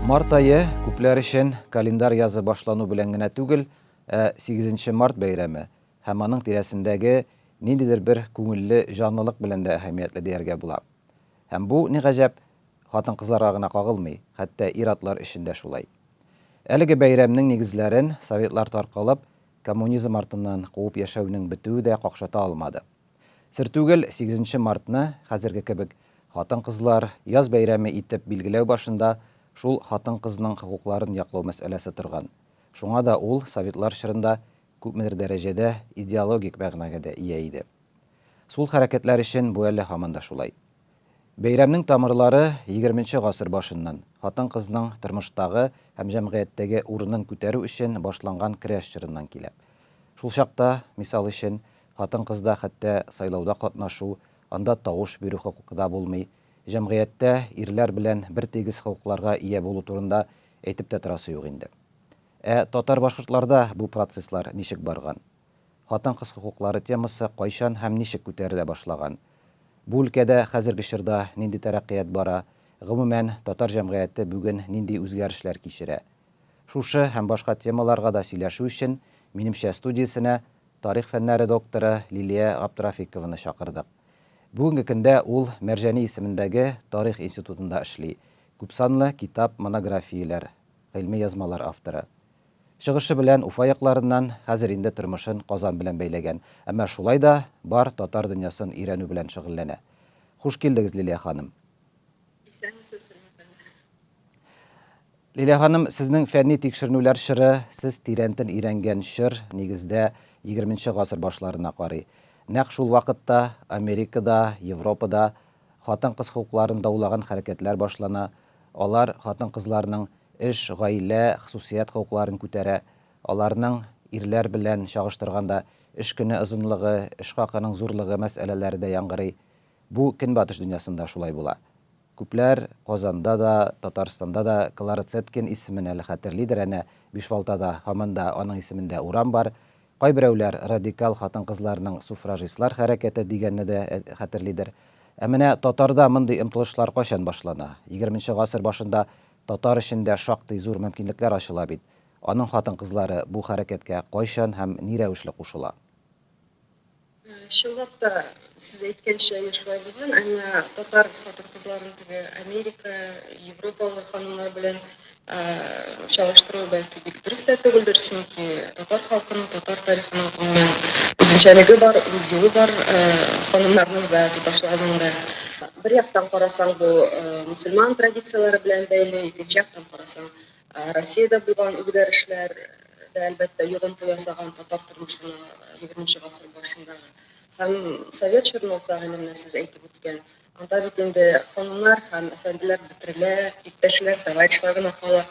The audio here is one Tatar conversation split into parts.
Март ае күпләр өчен календарь язы башлану белән генә түгел, ә 8 март бәйрәме һәм аның тирәсендәге ниндидер бер күңелле җанлылык белән дә әһәмиятле дияргә була. Һәм бу, ни гаҗәп, хатын-кызларга гына кагылмый, хәтта ир-атлар өчен дә шулай. Әлеге бәйрәмнең нигезләрен советлар таркалып, коммунизм артыннан куып яшәүнең бетүе дә какшата алмады. Сер түгел, сигезенче мартны, хәзерге кебек, хатын-кызлар яз бәйрәме итеп билгеләү башында шул хатын-кызның хокукларын яклау мәсьәләсе торган. Шуңа да ул советлар чорында күпмедер дәрәҗәдә идеологик мәгънәгә дә ия иде. Сул хәрәкәтләр өчен бу әле һаман да шулай. Бәйрәмнең тамырлары егерменче гасыр башыннан, хатын-кызның тормыштагы һәм җәмгыятьтәге урынын күтәрү өчен башланган көрәш чорыннан килә. Шул чакта, мисал өчен, хатын-кызда хәтта сайлауда катнашу, анда тавыш бирү хокукы да булмый, җәмгыятьтә ирләр белән бертигез хокукларга ия булу турында әйтеп тә торасы юк инде. Ә татар-башкортларда бу процесслар ничек барган? Хатын-кыз хокуклары темасы кайчан һәм ничек күтәрелә башлаган? Бу өлкәдә хәзерге чорда нинди тәрәккыять бара, гомумән, татар җәмгыяте бүген нинди үзгәрешләр кичерә? Шушы һәм башка темаларга да сөйләшү өчен Минемчә студиясенә тарих фәннәре докторы Лилия Габдрафикованы чакырдык. Бүгенге көндә ул Мәрҗани исемендәге Тарих институтында эшли, күпсанлы китап-монографияләр, гыйльми язмалар авторы. Чыгышы белән Уфа якларыннан, хәзер инде тормышын Казан белән бәйләгән, әмма шулай да бар татар дөньясын өйрәнү белән шөгыльләнә. Хуш килдегез, Лилия ханым. Исәнмесез, Рәхмәт әфәнде. Лилия ханым, сезнең фәнни тикшеренүләр чоры, сез тирәнтен өйрәнгән чор, нигездә, егерменче гасыр башларына карый. Нәкъ шул вакытта Америкада, Европада хатын-кыз хокукларын даулаган хәрәкәтләр башлана, алар хатын-кызларның Эш, гаилә, хосусият хокукларын күтәрә, аларның, ирләр белән чагыштырганда, эш көне озынлыгы, эш хакының зурлыгы мәсьәләләре дә яңгырый. Бу Көнбатыш дөньясында шулай була. Күпләр Казанда да, Татарстанда да Клара Цеткин исемен әле хәтерлидер, әнә Бишбалтада һаман да аның исемендә урам бар. Кайберәүләр радикал хатын-кызларның суфражистлар хәрәкәте дигәнне дә хәтерлидер. Ә менә татарда мондый омтылышлар кайчан башлана? Егерменче гасыр башында татар өчен дә шактый зур мөмкинлекләр ачыла бит. Аның хатын-кызлары бу хәрәкәткә кайчан һәм ни рәвешле кушыла? Чынлап та, сез әйткәнчә, әйе, шулай булган. Әмма татар хатын-кызларын теге Америка, Европалы ханымнар белән чагыштыру бәлки бик дөрес тә түгелдер, чөнки татар халкының, татар тарихының гомумән үзенчәлеге бар, үз юлы бар ханымнарның да, туташларның да. Бер яктан карасаң, бу мөселман традицияләре белән бәйле, икенче яктан карасаң, Россиядә булган үзгәрешләр дә, әлбәттә, йогынты ясаган татар тормышына егерменче гасыр башындагы. Һәм совет чорын алсак инде, менә сез әйтеп үткән, анда бит инде ханымнар һәм әфәнделәр бетерелә, иптәшләр, товарищлар гына кала.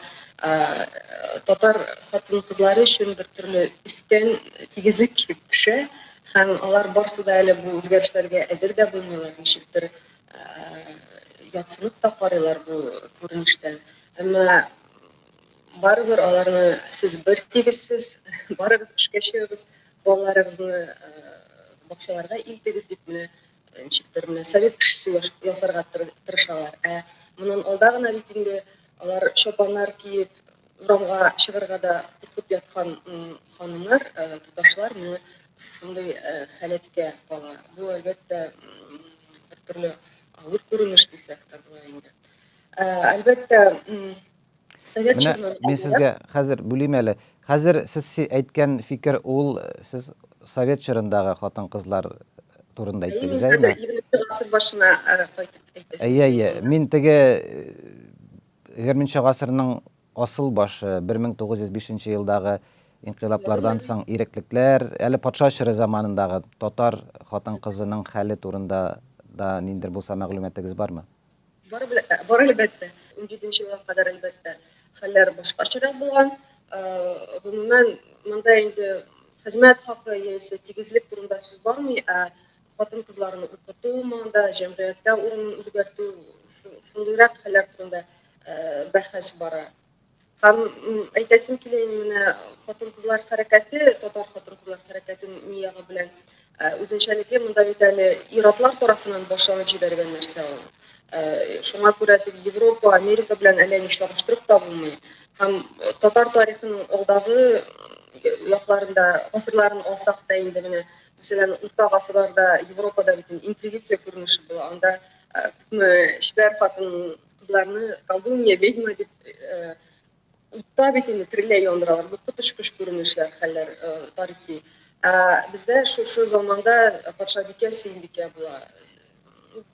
Татар хатын-кызлары өчен бер төрле өстән тигезлек килеп төшә, һәм алар барсы да әле бу үзгәрешләргә әзер дә булмыйлар, ничектер ятсынып та карыйлар бу күренештән. Әмма барыбер аларны сез бер тигезсез, барыгыз эшкә чыгыгыз, балаларыгызны бакчаларга илтегез дип менә ничектер менә совет кешесе ясарга тырышалар. Ә моннан алда гына бит инде алар чапаннар киеп урамга чыгарга да куркып яткан ханымнар, туташлар менә шундый халәткә кала. Бу, әлбәттә, бер төрле авыр күренеш дисәк тә була инде. Әлбәттә, совет Менә мин сезгә хәзер бүлим әле. Хәзер сез әйткән фикер ул сез совет чорындагы хатын-кызлар турында әйттегез, әйеме? Хәзер 20 гасыр башына кайтып әйтәсез. Әйе, әйе. Мин теге 20 гасырның асыл башы 1905 елдагы инкыйлаблардан соң иреклекләр, әле патша чоры заманындагы татар хатын-кызының хәле турында да ниндер булса мәгълүматыгыз бармы? Бар, бар әлбәттә. 17 елга кадәр әлбәттә хәлләр башкачарак булган. Гомумән, монда инде хезмәт хакы яисә тигезлек турында сүз бармый, ә хатын-кызларны укыту монда, җәмгыятьтә урынын үзгәртү, шундыйрак хәлләр турында бәхәс бара. Һәм әйтәсем килә инде менә хатын-кызлар хәрәкәте, татар хатын-кызлар хәрәкәтен ни ягы белән Үзенчәлекле монда бит әле ир-атлар тарафыннан башланып җибәргән нәрсә ул. Шуңа күрә теге Европа, Америка белән әллә ни чагыштырып та булмый. Һәм татар тарихының алдагы якларында, гасырларын алсак та инде менә, мәсәлән, урта гасырларда Европада бит инквизиция күренеше була. Анда күпме чибәр хатын кызларны колдунья, ведьма дип Утта бит инде тереләй яндыралар. Бу коточкыч күренешләр, хәлләр тарихи. Ә бездә шушы заманда патшабикә Сөембикә була.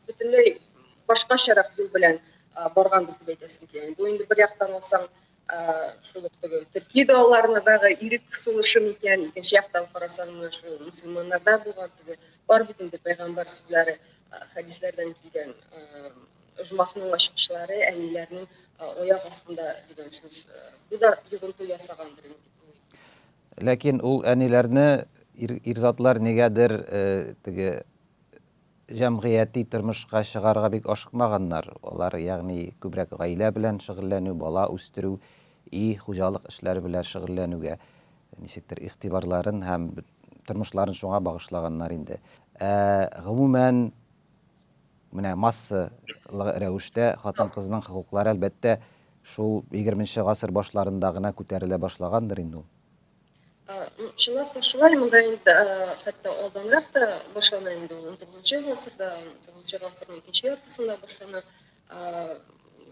Бөтенләй башкачарак юл белән барганбыз дип әйтәсем килә. Бу инде бер яктан алсаң, шул ук теге төрки далаларындагы ирек сулышы микән, икенче яктан карасаң, менә шул мөселманнарда булган теге бар бит инде пәйгамбәр сүзләре, хәдисләрдән килгән оҗмахның ачкычлары әниләрнең аяк астында дигән сүз. Бу да йогынты ясагандыр инде дип уйлыйм. Ләкин ул әниләрне ир, ир-затлар нигәдер теге җәмгыяти тормышка чыгарга бик ашыкмаганнар. Алар, ягъни, күбрәк гаилә белән шөгыльләнү, бала үстерү, өй, хуҗалык эшләре белән шөгыльләнүгә ничектер игътибарларын һәм тормышларын шуңа багышлаганнар инде. Ә гомумән, Менә массалы рәвештә хатын-кызның хокуклары, әлбәттә, шул егерменче гасыр башларында гына күтәрелә башлагандыр инде ул. Чынлап та шулай, монда инде хәтта алданрак та башлана инде ул, унтугызынчы гасырда, унтугызынчы гасырның икенче яртысында башлана.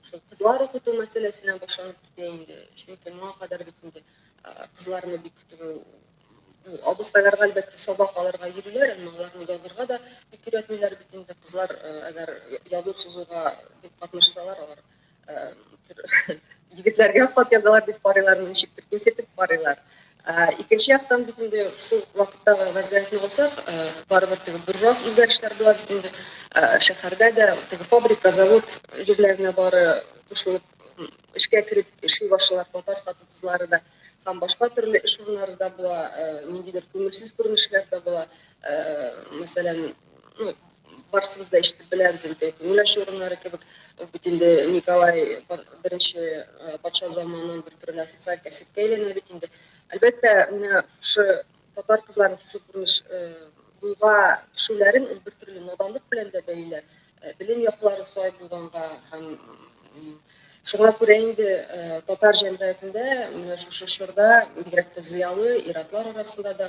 Шул кызлар укыту мәсьәләсеннән башланып китә инде. Чөнки моңа кадәр бит инде кызларны бик теге Абыстайларга, әлбәттә, сабак алырга йөриләр, әмма аларны язырга да бик өйрәтмиләр бит инде. Кызлар, әгәр язу-сызуга бик катнашсалар, алар егетләргә хат язалар дип карыйлар, ничектер кимсетеп карыйлар. Икенче яктан бит инде шул вакыттагы вәзгыятьне алсак, барыбер теге буржуаз үзгәрешләр була бит инде. Шәһәрдә дә теге фабрика, завод җирләренә бары кушылып эшкә кереп эшли башлыйлар татар хатын-кызлары да. Һәм башка төрле эш урыннары да була, ниндидер күңелсез күренешләр дә була. Мәсәлән, ну, барсыбыз да ишетеп беләбез инде, күңел ачу урыннары кебек. Ул бит инде Николай беренче патша заманыннан бер төрле официаль кәсепкә әйләнә бит инде. Әлбәттә, менә шушы татар кызларының шушы күренеш буйга төшүләрен ул бер төрле наданлык белән дә бәйлиләр. Белем яклары сай булганга һәм шуңа күрә инде татар җәмгыятендә менә шушы чорда бигрәк тә зыялы ир-атлар арасында да,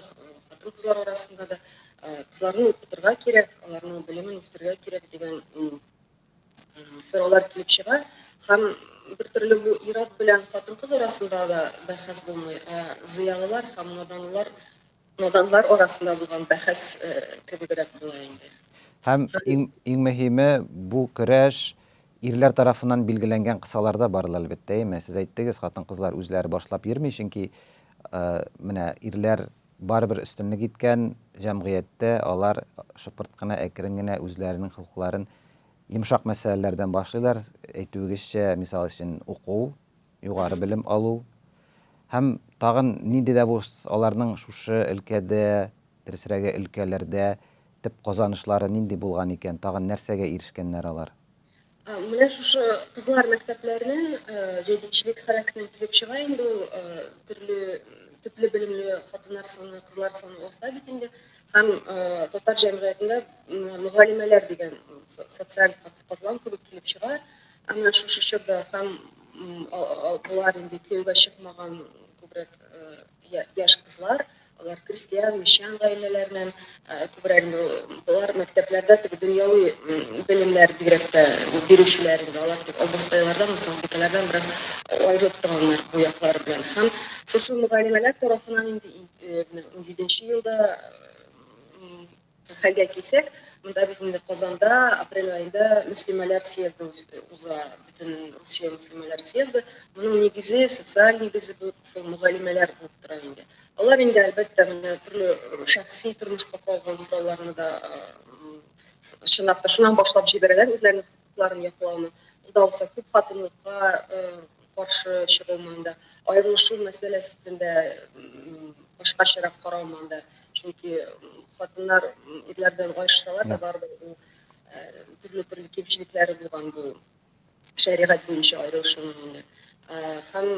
хатын-кызлар арасында да кызларны укытырга кирәк, аларның белемен үстерергә кирәк дигән сораулар килеп чыга. Һәм бер төрле бу ир-ат белән хатын-кыз арасында да бәхәс булмый, ә зыялылар һәм наданлар наданлар арасында булган бәхәс кебегрәк була инде. Һәм иң, иң мөһиме, бу көрәш ирләр тарафыннан билгеләнгән кысаларда барыла, әлбәттә, әйеме? Сез әйттегез, хатын-кызлар үзләре башлап йөрми, чөнки менә ирләр барыбер өстенлек иткән җәмгыятьтә алар шыпырт кына, әкрен генә үзләренең хокукларын йомшак мәсьәләләрдән башлыйлар, әйтүегезчә, мисал өчен, уку, югары белем алу һәм тагын нинди дә булс аларның шушы өлкәдә, дөресрәге, өлкәләрдә төп казанышлары нинди булган икән, тагын нәрсәгә ирешкәннәр алар? Менә шушы кызлар мәктәпләренең җәдитчелек хәрәкәтеннән килеп чыга инде ул, төрле төпле белемле хатыннар саны, кызлар саны арта бит инде. Һәм татар җәмгыятендә мөгаллимәләр дигән социаль катлам кебек килеп чыга. Ә менә шушы чорда һәм болар инде кияүгә чыкмаган күбрәк яшь кызлар, алар крестьян, мещан гаиләләреннән күбрәк инде болар мәктәпләрдә теге дөньяви белемнәр бигрәк тә бирүчеләр инде, алар тик абыстайлардан, остазбикәләрдән бераз аерылып торганнар бу яклары белән. Һәм шушы мөгаллимәләр тарафыннан инде менә унҗиденче елда Хәлгә килсәк, монда бит инде Казанда апрель аенда мөслимәләр съезды уза, бөтен Русия мөслимәләр съезды. Моның нигезе, социаль нигезе булып шул мөгаллимәләр булып тора инде. Алар инде, әлбәттә, менә төрле шәхси тормышка кагылган сорауларны да чынлап та шуннан башлап җибәрәләр үзләренең хокукларын яклауны. Ул да булса күп хатынлыкка каршы чыгу монда, аерылышу мәсьәләсендә башкачарак карау монда. Чөнки хатыннар ирләр белән аерышсалар да, барыбер ул төрле-төрле кимчелекләре булган бу шәригать буенча аерылышуның инде. Һәм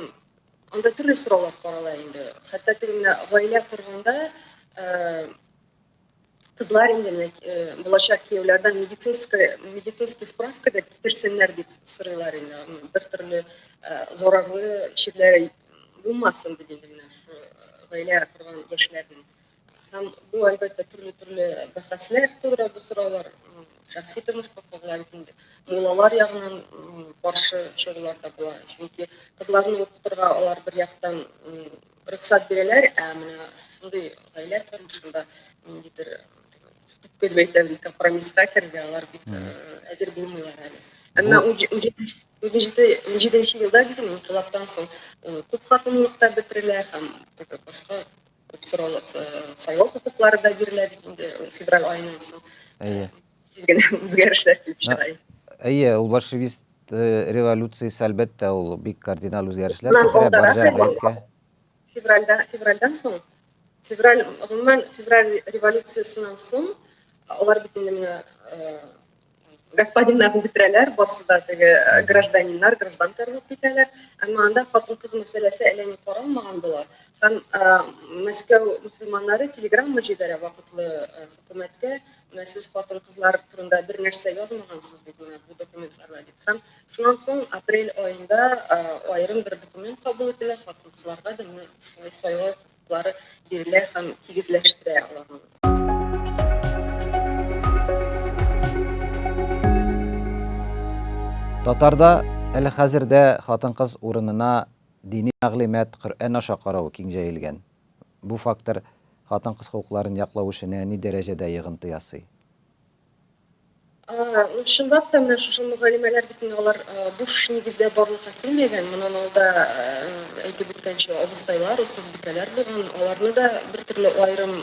анда төрле сораулар карала инде. Хәтта теге менә гаилә корганда. Кызлар инде менә булачак кияүләрдән медицинская медицинский справка да китерсеннәр дип сорыйлар инде. Бер төрле зарарлы чирләре булмасын дип инде менә шул гаилә корган яшьләрнең. Һәм бу, әлбәттә, төрле-төрле бәхәсләр тудыра бу сораулар. Шәхси тормышка кагыла бит инде. Муллалар ягыннан каршы чыгулар да була. Чөнки кызларны укытырга алар бер яктан рөхсәт бирәләр, ә менә шундый гаилә тормышында ниндидер төпкә дип әйтәбез, компромисска керергә алар бик әзер булмыйлар әле. Әмма 17 елда бит инкыйлабтан соң күп хатынлык та бетерелә һәм башка күп сораулар сайлау хокуклары да бирелә бит инде февраль аеннан соң. Әйе. Тиз генә үзгәрешләр килеп чыга. Әйе, ул большевист революциясе, әлбәттә, ул бик кардиналь үзгәрешләр китерә бар җәмгыятькә. Февральдә, февральдән соң, февраль, гомумән, февраль революциясеннән соң, алар бит инде менә господиннарны бетерәләр, барсы да теге гражданиннар, гражданкалар булып китәләр. Әмма анда хатын-кыз мәсьәләсе әллә ни каралмаган була. Һәм Мәскәү мөселманнары телеграмма җибәрә вакытлы хөкүмәткә, менә сез хатын-кызлар турында бер нәрсә язмагансыз бит менә бу документларда дип. Һәм шуннан соң апрель аенда аерым бер документ кабул ителә, хатын-кызларга да менә шулай сайлау хокуклары бирелә һәм тигезләштерә аларны. Татарда әле хәзер дә хатын-кыз урынына дини мәгълүмат Коръән аша карау киң җәелгән. Бу фактор хатын-кыз хокукларын яклау эшенә ни дәрәҗәдә йогынты ясый? Ну, чынлап та, менә шушы мөгаллимәләр бит инде алар буш нигездә барлыкка килмәгән. Моннан алда әйтеп үткәнчә, абыстайлар, остазбикәләр булган. Аларны да бер төрле аерым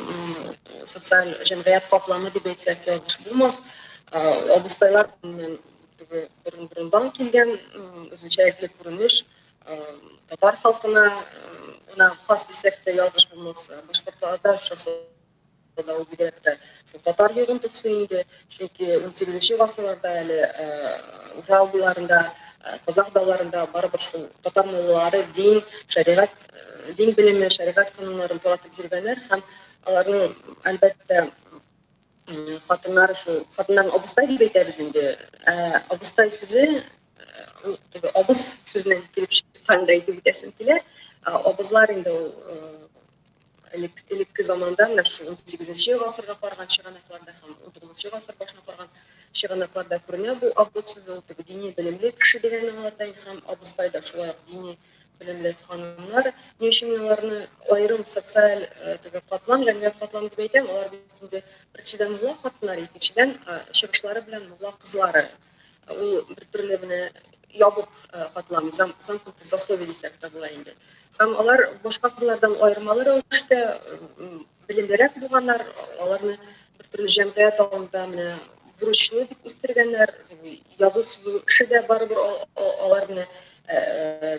социаль җәмгыять катламы дип әйтсәк, ялгыш булмас. Абыстайлар, гомумән, теге борын-борындан килгән үзенчәлекле күренеш. Татар халкына гына хас дисәк тә ялгыш булмас. Башкортларда очраса да ул бигрәк тә татар йогынтысы инде. Чөнки 18 гасырларда әле Урал буйларында, Казах далаларында барыбер шул татар муллалары дин, шәригать, дин белеме, шәригать кануннарын таратып йөргәннәр һәм аларның, әлбәттә, хатыннары шул хатыннарын абыстай дип әйтәбез инде. Ә абыстай сүзе ул теге абыз сүзеннән килеп чыккан да әйтеп үтәсем килә. Абызлар инде ул элек элекке заманда менә шул 18 гасырга караган чыганакларда һәм 19 гасыр башына караган чыганакларда күренә бу абыз сүзе, ул теге дини белемле кеше дигәнне аңлата һәм абыстай да шулай ук дини белемле ханымнар. Ни өчен мин аларны аерым социаль э, теге катлам, җәмгыять катламы дип әйтәм? Алар бит инде беренчедән мулла хатыннары, икенчедән э, чыгышлары белән мулла кызлары. Ул бер төрле менә ябык э, катлам, замкнутый сословие дисәк тә була инде. Һәм алар башка кызлардан аермалы рәвештә белемлерәк булганнар, аларны бер төрле җәмгыять алдында менә бурычлы дип үстергәннәр, язу сызу эше дә барыбер алар менә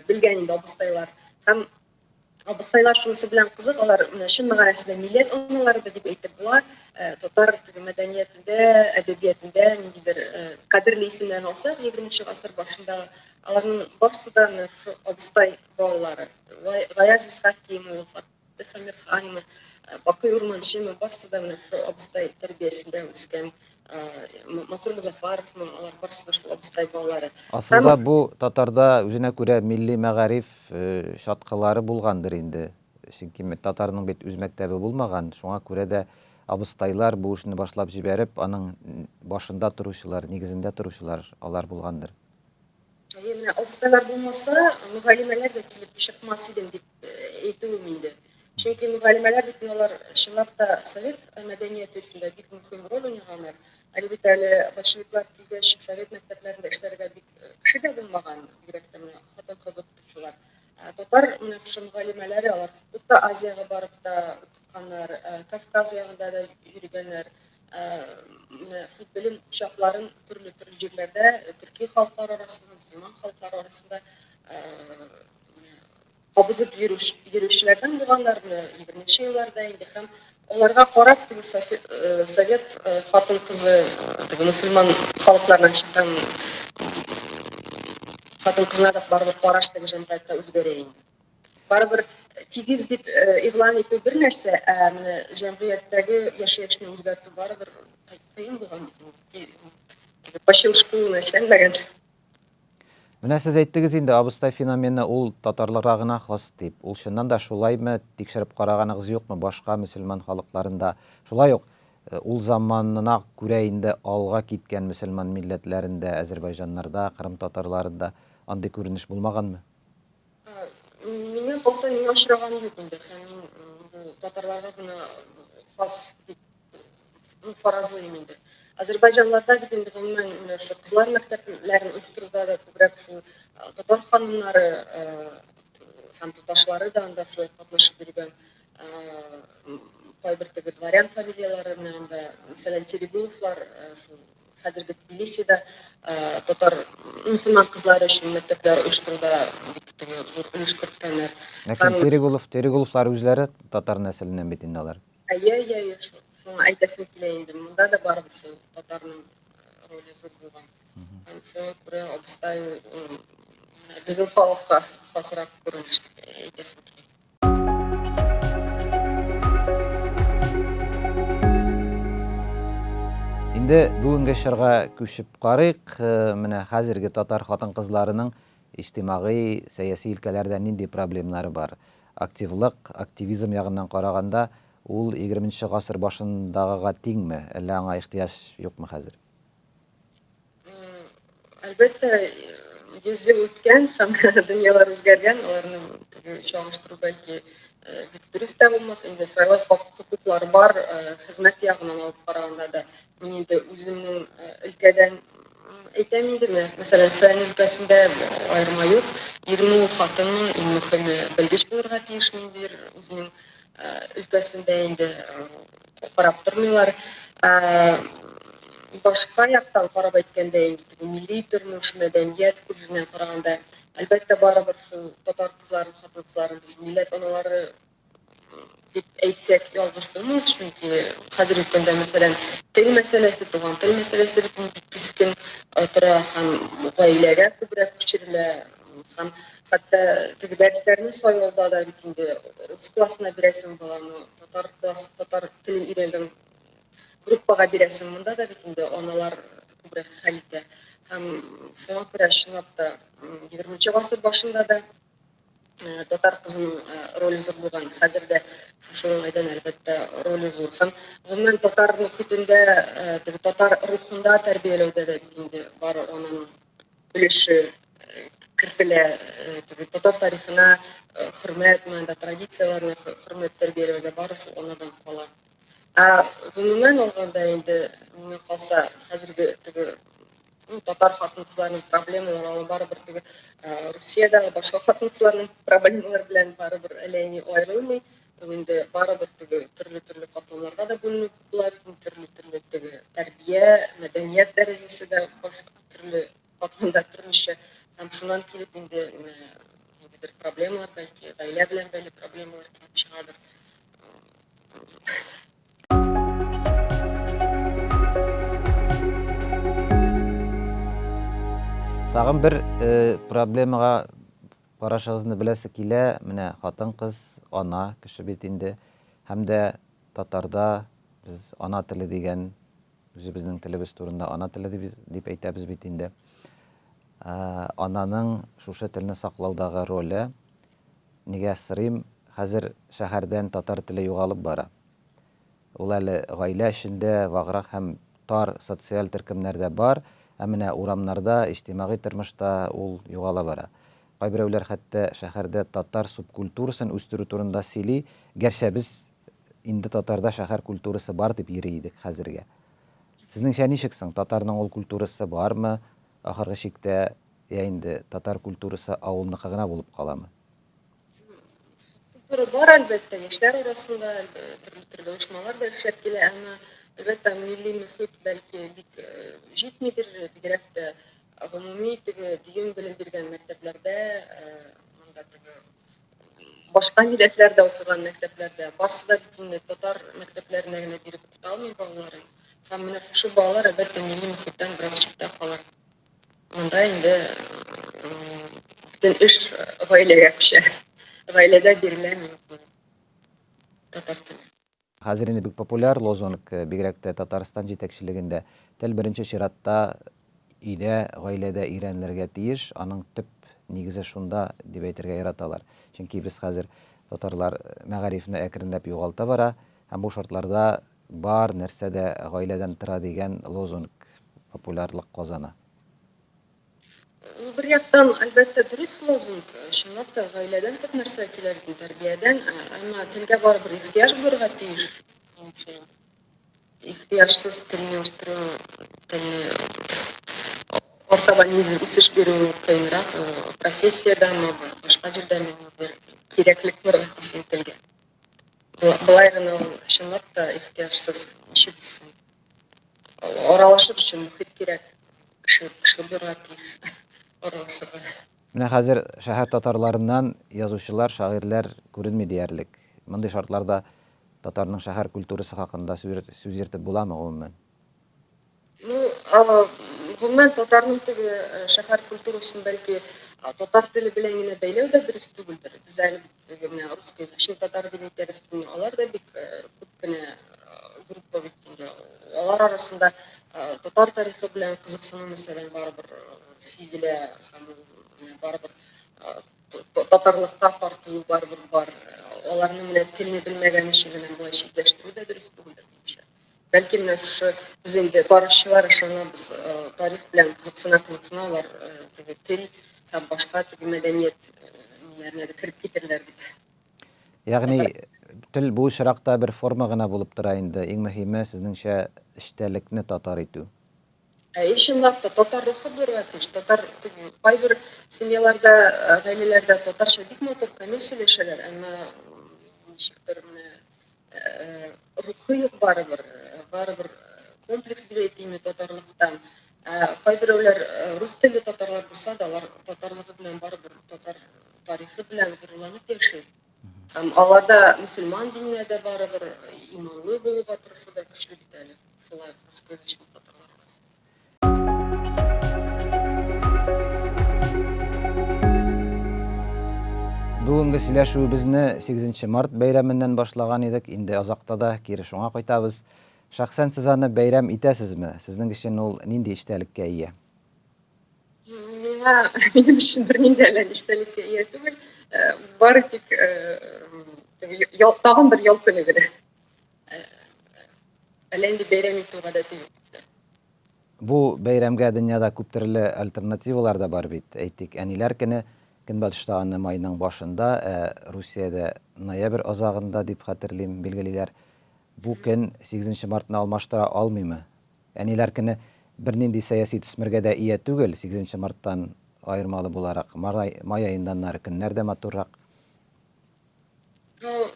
белгән инде абыстайлар. Һәм абыстайлар шунысы белән кызык, алар менә чын мәгънәсендә милләт аналары да дип әйтеп була. Татар теге мәдәниятендә, әдәбиятендә ниндидер кадерле исемнәрен алсак, 20 гасыр башында аларның барысы да менә шушы абыстай балалары. Гаяз Исхакиемы, Фатых Әмирханмы, Бакый Урманчемы, барысы да менә шул абыстай тәрбиясендә үскән. Мансур Мозафаровмы, алар барысы да шул абыстай балалары. Асылда бу татарда үзенә күрә милли мәгариф чаткылары булгандыр инде. Чөнки татарның бит үз мәктәбе булмаган, шуңа күрә дә абыстайлар бу эшне башлап җибәреп, аның башында торучылар, нигезендә торучылар алар булгандыр. Әйе, менә абыстайлар булмаса, мөгаллимәләр дә килеп чыкмас идем дип әйтүем инде. Чөнки мөгаллимәләр бит алар чынлап та совет мәдәнияте өчен дә бик мөһим роль уйнаганнар. Әле бит әле большевиклар килгәч, совет мәктәпләрендә эшләргә бик кеше дә булмаган, бигрәк тә менә хатын-кыз укытучылар. Татар менә шушы мөгаллимәләре алар Урта Азиягә барып та укытканнар, Кавказ ягында да йөргәннәр. Менә шул белем учакларын төрле-төрле җирләрдә, төрки халыклар арасында, мөселман халыклары арасында кабызып йөрүчеләрдән булганнар, менә 20 елларда инде һәм аларга карап теге совет хатын-кызы, теге мөселман халыкларыннан чыккан хатын-кызлар да барыбер караш теге җәмгыятьтә үзгәрә инде. Барыбер тигез дип игълан итү бер нәрсә, ә менә җәмгыятьтәге яшәешне үзгәртү барыбер кыен булган бит инде. По щелчку гына эшләнмәгән. Менә сез әйттегез инде, абыстай феномены ул татарларга гына хас дип. Ул чыннан да шулаймы, тикшереп караганыгыз юкмы, башка мөселман халыкларында шулай ук ул заманына күрә инде алга киткән мөселман милләтләрендә, әзербайҗаннарда, кырым татарларында андый күренеш булмаганмы? Миңа калса, миңа очраганы юк инде. Һәм мин бу татарларга гына хас дип фаразлыйм инде. Азербайҗанларда бит инде гомумән менә шул кызлар мәктәпләрен оештыруда да күбрәк шул татар ханымнары һәм туташлары да анда шулай катнашып йөргән. Кайбер теге дворян фамилияләре менә анда, мәсәлән, Терегуловлар шул хәзерге Тбилисида татар мөселман кызлары өчен мәктәпләр оештыруда бик теге зур өлеш керткәннәр. Ләкин Терегулов, Терегуловлар үзләре татар нәселеннән бит инде алар. Әйе, әйе, әйе, шуңа әйтәсем килә инде. Монда да барыбер шул татарның роле зур булган. Һәм шуңа күрә абыстай безнең халыкка хасрак күренеш дип әйтәсем килә. Инде бүгенге чорга күчеп карыйк. Менә хәзерге татар хатын-кызларының иҗтимагый, сәяси өлкәләрдә нинди проблемнары бар? Активлык, активизм ягыннан караганда, ул егерменче гасыр башындагыга тиңме, әллә аңа ихтыяҗ юкмы хәзер? Әлбәттә, 100 ел үткән һәм дөньялар үзгәргән, аларны теге чагыштыру бәлки бик дөрес тә булмас. Инде сайлау хокуклары бар, хезмәт ягыннан алып караганда да. Мин инде үземнең өлкәдән әйтәм инде, менә, мәсәлән, фән өлкәсендә аерма юк. Ирме ул, хатынмы, иң мөхиме белгеч булырга тиеш ниндидер үзенең өлкәсендә инде карап тормыйлар. Башка яктан карап әйткәндә инде теге милли тормыш, мәдәният күзеннән караганда, әлбәттә, барыбер шул татар кызларын, хатын-кызларын без милләт аналары дип әйтсәк ялгыш булмас, чөнки хәзерге көндә, мәсәлән, тел мәсьәләсе, туган тел мәсьәләсе бит инде кискен тора һәм гаиләгә күбрәк күчерелә һәм хәтта теге дәресләрне сайлауда да бит инде рус классына бирәсең баланы, татар класс, татар телен өйрәнгән группага бирәсең, монда да бит инде аналар күбрәк хәл итә. Һәм шуңа күрә чынлап та 20 гасыр башында да татар кызының роле зур булган. Хәзер дә шушы уңайдан, әлбәттә, роле зур. Һәм гомумән татар мөхитендә, теге татар рухында тәрбияләүдә дә бит инде бары аның өлеше кертелә. Теге татар тарихына хөрмәт, менә традицияләренә хөрмәт тәрбияләүдә бары шул анадан кала. Ә гомумән алганда инде, миңа калса, хәзерге теге ну, татар хатын-кызларының проблемалары алар барыбер теге Русиядәге башка хатын-кызларның проблемалары белән барыбер әллә ни аерылмый. Ул инде барыбер теге төрле-төрле катламнарга да бүленеп була, төрле-төрле теге тәрбия, мәдәният дәрәҗәсе дә башка төрле катламда төрлечә. Һәм шуннан килеп инде ниндидер проблемалар, бәлки гаилә белән бәйле проблемалар килеп чыгадыр. Тагын бер э, проблемага карашыгызны беләсе килә. Менә хатын-кыз, ана кеше бит инде. Һәм дә татарда без ана теле дигән үзебезнең телебез турында ана теле дип, дип әйтәбез бит инде. Э, ананың шушы телне саклаудагы роле нигә сорыйм, хәзер шәһәрдән татар теле югалып бара. Ул әле гаилә эчендә, ваграк һәм тар социаль төркемнәрдә бар, ә менә урамнарда, иҗтимагый тормышта ул югала бара. Кайберәүләр хәтта шәһәрдә татар субкультурасын үстерү турында сөйли, гәрчә без инде татарда шәһәр культурасы бар дип йөри идек хәзергә. Сезнеңчә ничек соң, татарның ул культурасы бармы ахыргы чиктә, я инде татар культурасы авылныкы гына булып каламы? Культура бар, әлбәттә, яшьләр арасында төрле-төрле оешмалар да эшләп килә, әмма, әлбәттә, милли мөхит бәлки бик җитмидер, бигрәк тә гомуми теге дөем белем биргән мәктәпләрдә, монда теге башка милләтләр дә укыган мәктәпләрдә, барсы да бит инде татар мәктәпләренә генә биреп укыта алмый балаларын. Һәм менә шушы балалар, әлбәттә, милли мөхиттән бераз читтә кала. Монда инде бөтен эш гаиләгә күчә. Гаиләдә биреләме юкмы. татар теле. Хәзер инде бик популяр лозунг, бигрәк тә Татарстан җитәкчелегендә, тел беренче чиратта өйдә, гаиләдә өйрәнелергә тиеш, аның төп нигезе шунда, дип әйтергә яраталар. Чөнки без хәзер татарлар мәгарифне әкренләп югалта бара һәм бу шартларда бар нәрсә дә гаиләдән тора дигән лозунг популярлык казана. Ул бер яктан, әлбәттә, дөрес лозунг. Чынлап та, гаиләдән күп нәрсә килә бит, тәрбиядән. Әмма телгә барыбер ихтыяҗ булырга тиеш. Минемчә, ихтыяҗсыз телне үстерү, телне арта ниндидер үсеш бирү кыенрак. Профессиядәме, башка җирдәме ниндидер кирәклек булырга тиеш телгә. Болай гына ул чынлап та ихтыяҗсыз ничек булсын? Аралашыр өчен мохит кирәк. Кеше, кеше булырга тиеш аралашырга. Менә хәзер шәһәр татарларыннан язучылар, шагыйрьләр күренми диярлек. Мондый шартларда татарның шәһәр культурасы хакында сүз йөртеп буламы, гомумән? Ну, гомумән, татарның теге шәһәр культурасын бәлки татар теле белән генә бәйләү дә дөрес түгелдер. Без әле теге менә русскоязычный татар дип әйтәбез, алар да бик күп кенә группа бит инде. Алар арасында татар тарихы белән кызыксыну, мәсәлән, барыбер сизелә һәм барыбер татарлыкка тартылу барыбер бар. Аларны менә телне белмәгән өчен генә болай читләштерү дә дөрес түгелдер, минемчә. Бәлки менә шушы без инде тарихчылар ышанабыз, тарих белән кызыксына-кызыксына алар теге тел һәм башка теге мәдәният ниләренә дә кереп китерләр дип. Ягъни тел бу очракта бер форма гына булып тора инде, иң мөһиме, сезнеңчә, эчтәлекне татар итү. Әйе, чынлап та, татар рухы булырга тиеш. Татар теге кайбер семьяларда, гаиләләрдә татарча бик матур, камил сөйләшәләр, әмма ничектер менә рухы юк барыбер, барыбер комплекс дип әйтимме татарлыктан. Ә кайберәүләр рус телле татарлар булса да, алар татарлыгы белән барыбер татар тарихы белән горурланып яши. Һәм аларда мөселман диненә дә барыбер иманлы булуга тырышу да көчле бит әле. Шулай русскоязычный татарлар. Бүгенге сөйләшүебезне 8 март бәйрәменнән башлаган идек, инде азакта да кире шуңа кайтабыз. Шәхсән сез аны бәйрәм итәсезме? Сезнең өчен ул нинди эчтәлеккә ия? Миңа, минем өчен бернинди әллә ни эчтәлеккә ия түгел. Э, бары тик э, тагын бер ял көне генә. Э, әллә инде бәйрәм итү гадәте юк. Бу бәйрәмгә дөньяда күптөрле альтернативалар да бар бит. Әйтик, Әниләр көне, Көнбатышта аны майның башында, ә Русиядә ноябрь азагында дип хәтерлим, билгелиләр. Бу көн сигезенче мартны алмаштыра алмыймы? Әниләр көне бернинди сәяси төсмергә дә ия түгел, сигезенче марттан аермалы буларак. Май аенда аннары көннәр дә матуррак. Ну,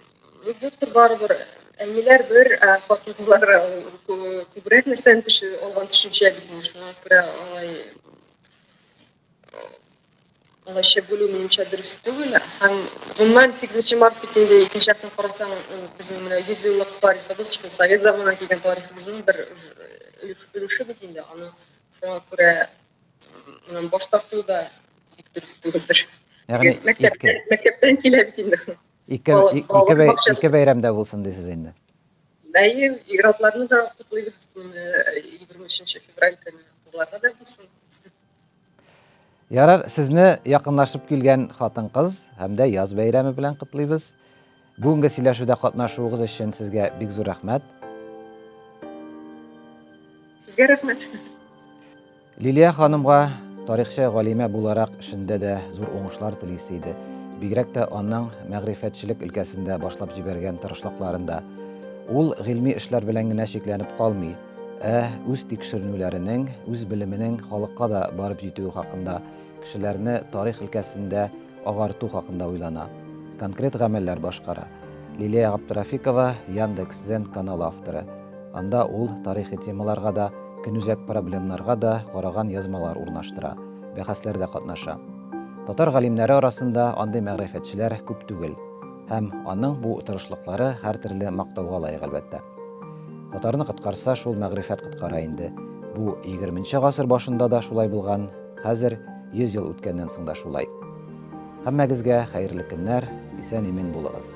юктыр барыбер әниләр бер, ә хатын-кызлар күбрәк нәрсәдән төшү алган төшенчә бит инде. Шуңа күрә алай алайча бүлү минемчә дөрес түгел. Һәм гомумән 8 март бит инде икенче яктан карасаң, ул безнең менә 100 еллык тарихыбыз, шул совет заманына килгән тарихыбызның бер өлеше бит инде. Аны шуңа күрә Моннан баш тарту да бик дөрес түгелдер. Ягъни мәктәптән, мәктәптән килә бит инде. Ике, ике, ике бәйрәмдә булсын дисез инде. Әйе, ир-атларны да котлыйбыз 23 февраль көне кызларга да булсын. Ярар, сезне якынлашып килгән хатын-кыз һәм дә яз бәйрәме белән котлыйбыз. Бүгенге сөйләшүдә катнашуыгыз өчен сезгә бик зур рәхмәт. Сезгә рәхмәт. Лилия ханымга тарихчы галимә буларак эшендә дә зур уңышлар телисе иде. Бигрәк тә аның мәгърифәтчелек өлкәсендә башлап җибәргән тырышлыкларында. Ул гыйльми эшләр белән генә чикләнеп калмый, ә үз тикшеренүләренең, үз белеменең халыкка да барып җитүе хакында, кешеләрне тарих өлкәсендә агарту хакында уйлана, конкрет гамәлләр башкара. Лилия Габдрафикова, Яндекс Дзен каналы авторы. Анда ул тарихи темаларга да, көнүзәк проблемнарга да караган язмалар урнаштыра, бәхәсләрдә катнаша. Татар галимнәре арасында андый мәгърифәтчеләр күп түгел. Һәм аның бу тырышлыклары һәртөрле мактауга лаек, әлбәттә. Татарны коткарса, шул мәгърифәт коткара инде. Бу егерменче гасыр башында да шулай булган, хәзер, 100 ел үткәннән соң да шулай. Һәммәгезгә хәерле көннәр, исән-имин булыгыз.